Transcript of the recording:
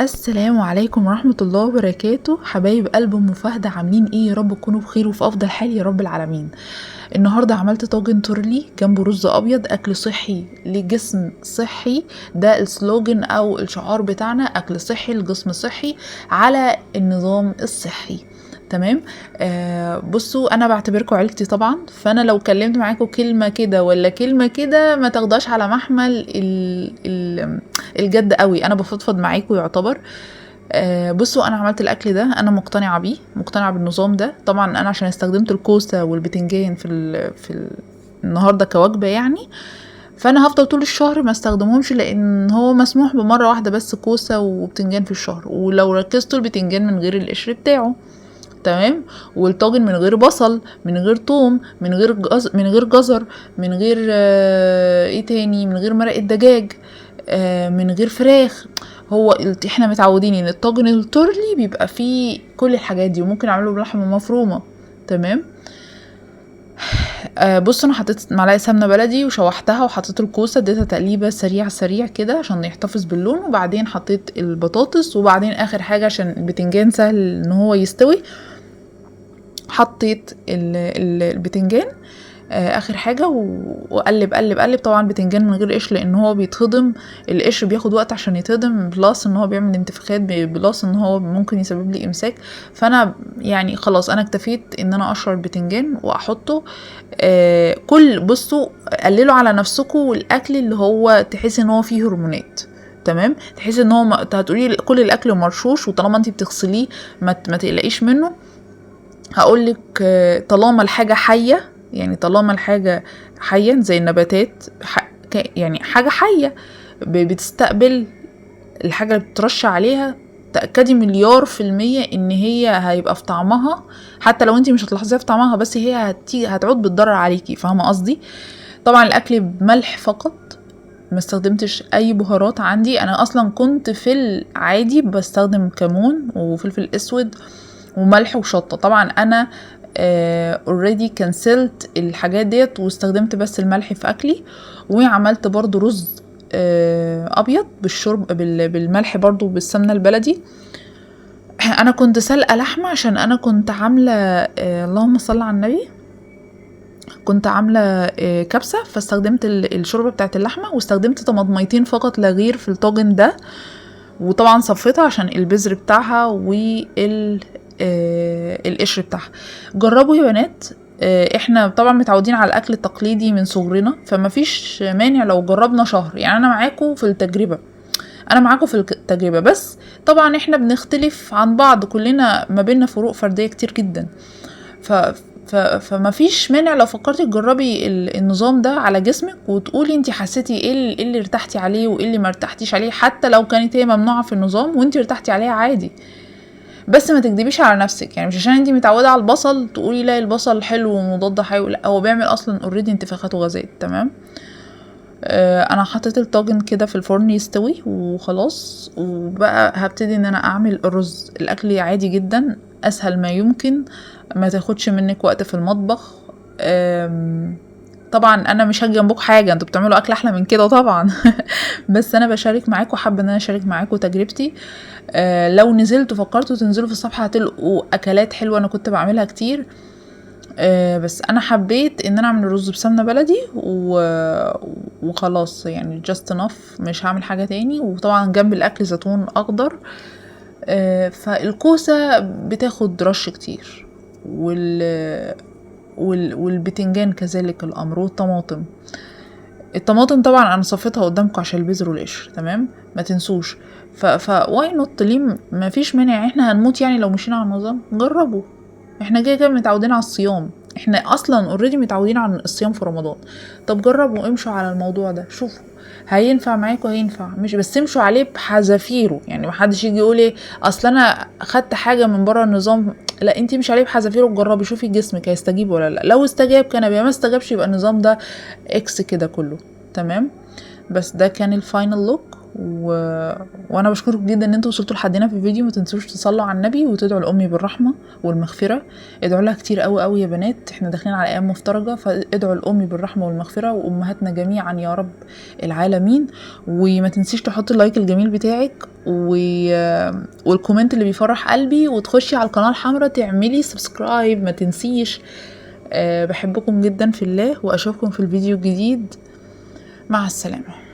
السلام عليكم ورحمة الله وبركاته. حبايب قلب ام فهد، عاملين ايه؟ يا رب تكونوا بخير وفي افضل حال يا رب العالمين. النهارده عملت طاجن تورلي جنبه رز ابيض، اكل صحي لجسم صحي. ده ال slogan او الشعار بتاعنا، اكل صحي لجسم صحي على النظام الصحي. تمام. بصوا، انا بعتبركم عيلتي طبعا، فانا لو كلمت معاكم كلمة كده ولا كلمة كده ما تاخدهاش على محمل ال ال الجد قوي، انا بفضفض معاكم يعتبر. بصوا، انا عملت الاكل ده انا مقتنعة بيه، مقتنعة بالنظام ده. طبعا انا عشان استخدمت الكوسه والبتنجان في النهارده كوجبه يعني، فانا هفضل طول الشهر ما استخدمهمش، لان هو مسموح بمرة واحدة بس كوسة وبتنجان في الشهر. ولو ركزتوا البتنجان من غير القشر بتاعه، تمام، والطاجن من غير بصل، من غير توم، من غير جزر، من غير ايه تاني، من غير مرقه دجاج، من غير فراخ. هو احنا متعودين ان الطاجن التورلي بيبقى فيه كل الحاجات دي، وممكن اعمله بلحمه مفرومه. تمام. بصوا، انا حطيت معلقه سمنه بلدي وشوحتها، وحطيت الكوسه اديتها تقليبه سريع سريع كده عشان يحتفظ باللون، وبعدين حطيت البطاطس، وبعدين اخر حاجة عشان البتنجان سهل ان هو يستوي حطيت البتنجان اخر حاجة، وقلب قلب قلب. طبعا البتنجان من غير قشر لان هو بيتهضم، القشر بياخد وقت عشان يتهضم، plus ان هو بيعمل انتفاخات، plus ان هو ممكن يسبب لي امساك. فانا خلاص انا اكتفيت ان انا اقشر البتنجان واحطه. كل بصوا قللوا على نفسكم الاكل اللي هو تحس ان هو فيه هرمونات. تمام، تحس ان هو هتقولي كل الاكل مرشوش، وطالما انتي بتغسليه ما تقلقيش منه. هقولك، طالما الحاجة حية، يعني طالما الحاجة حية زي النباتات، يعني حاجة حية بتستقبل الحاجة اللي بترش عليها، تأكدي 1,000,000,000% ان هي هيبقى في طعمها، حتى لو انتي مش هتلاحظيها في طعمها، بس هي هتعود بالضرر عليكي. فاهمة قصدي؟ طبعا الاكل بملح فقط، ما استخدمتش اي بهارات عندي. انا اصلا كنت في العادي بستخدم كمون وفلفل اسود وملح وشطة. طبعا انا already كنسلت الحاجات ديت واستخدمت بس الملح في اكلي، وعملت برضو رز ابيض بالشرب بالملح برضو بالسمنة البلدي. انا كنت سلقة لحمة عشان انا كنت عاملة، اللهم صل على النبي، كنت عاملة كبسة، فاستخدمت الشوربة بتاعت اللحمة، واستخدمت طماطميتين فقط لا غير في الطاجن ده، وطبعا صفيتها عشان البذر بتاعها وال القشر بتاعها. جربوا يا بنات، احنا طبعا متعودين على الاكل التقليدي من صغرنا، فما فيش مانع لو جربنا شهر. انا معاكم في التجربة، انا معاكم في التجربة، بس طبعا احنا بنختلف عن بعض، كلنا ما بيننا فروق فردية كتير جدا، فما فيش مانع لو فكرتي تجربي النظام ده على جسمك وتقولي انتي حسيتي ايه اللي ارتحتي عليه وايه اللي ما ارتحتيش عليه، حتى لو كانت هي ممنوعة في النظام وانتي ارتحتي عليها عادي. بس ما تكدبيش على نفسك، مش عشان انتي متعودة على البصل تقولي لا البصل حلو ومضاد حيوي، لا هو بيعمل اصلا already انتفاخات وغازات. تمام. انا حطيت الطاجن كده في الفرن يستوي وخلاص، وبقى هبتدي ان انا اعمل الرز. الاكل عادي جدا، اسهل ما يمكن، ما تاخدش منك وقت في المطبخ. طبعا انا مش هاجي جنبكم حاجة، انتوا بتعملوا اكل احلى من كده طبعا بس انا بشارك معاكم، حابة ان انا اشارك معاكم تجربتي. لو نزلتوا فكرتوا تنزلوا في الصفحة هتلقوا اكلات حلوة انا كنت بعملها كتير. بس انا حبيت ان انا اعمل الرز بسمنه بلدي وخلاص، just enough، مش هعمل حاجة تاني. وطبعا جنب الاكل زيتون اخضر. فالكوسه بتاخد رش كتير، والبتنجان كذلك الامر، والطماطم. الطماطم طبعا انا صفيتها قدامكم عشان البذر والقشر، تمام، ما تنسوش. ف why not، ليه ما فيش مانع، احنا هنموت لو مشينا على النظام؟ جربوا، احنا كده كده متعودين على الصيام، احنا اصلا already متعودين على الصيام في رمضان. طب جربوا امشوا على الموضوع ده، شوفوا هينفع معاكم، هينفع مش بس امشوا عليه بحذافيره. ما حدش يجي يقول ايه اصل انا خدت حاجة من بره النظام، لا انتي امشي عليه بحذافيره وجربي، شوفي جسمك هيستجيب ولا لا. لو استجاب كان بيها، ما استجابش يبقى النظام ده اكس كده كله. تمام. بس ده كان ال final look. و... وانا بشكركم جدا ان انتوا وصلتوا لحد هنا في الفيديو. ما تنسوش تصلوا على النبي وتدعوا لامي بالرحمة والمغفرة، ادعوا لها كتير قوي قوي يا بنات، احنا داخلين على ايام مفترجه، فادعوا لامي بالرحمة والمغفرة وامهاتنا جميعا يا رب العالمين. وما تنسيش تحطي ال like الجميل بتاعك وال comment اللي بيفرح قلبي، وتخشي على القناة الحمراء تعملي subscribe ما تنسيش. بحبكم جدا في الله، واشوفكم في الفيديو الجديد. مع السلامة.